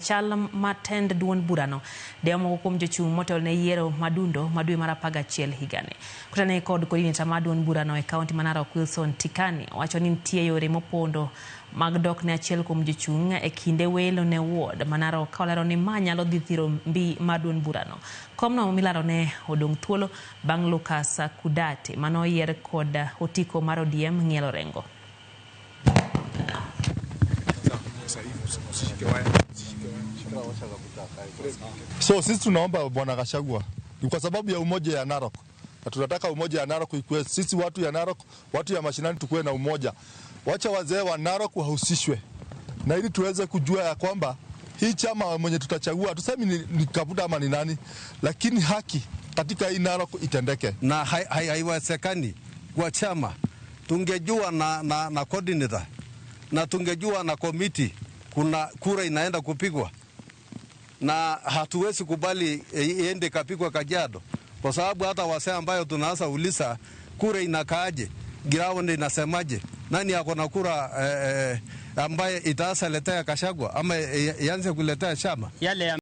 Chal matend duond burano dewo moko kuom jochung' motelo ne yiero madundo ma dwe mar 11 higani. Kotene kod coordinator mar duond burano e kaunti ma Narok Wilson Tikani owacho ni nitie yore mopondo mag dok ne achiel kuom jochung' e kinde welo ne ward ma Narok ka olero ni ma nyalo dhi thiro mbi mar duond burano. Komno milaro ne odong' thuolo bang' Lucas Kudate manoyier kod otiko mar ODM ng'ielo Orengo. So sisi tunaomba Bwana Gachagua ni kwa sababu ya umoja ya Narok, na tunataka umoja ya Narok ikuwe. Sisi watu ya Narok, watu ya mashinani tukuwe na umoja. Wacha wazee wa Narok wahusishwe, na ili tuweze kujua ya kwamba hii chama mwenye tutachagua, tusemi ni Kabuta ama ni nani, lakini haki katika hii Narok itendeke. Na haiwezekani kwa chama tungejua na coordinator na tungejua na komiti kuna kura inaenda kupigwa, na hatuwezi kubali iende kapigwa Kajiado, kwa sababu hata wasee ambayo tunaanza uliza kura inakaaje, ground inasemaje, nani ako na kura ambaye itaanza letea Gachagua ama ianze kuletea chama yale.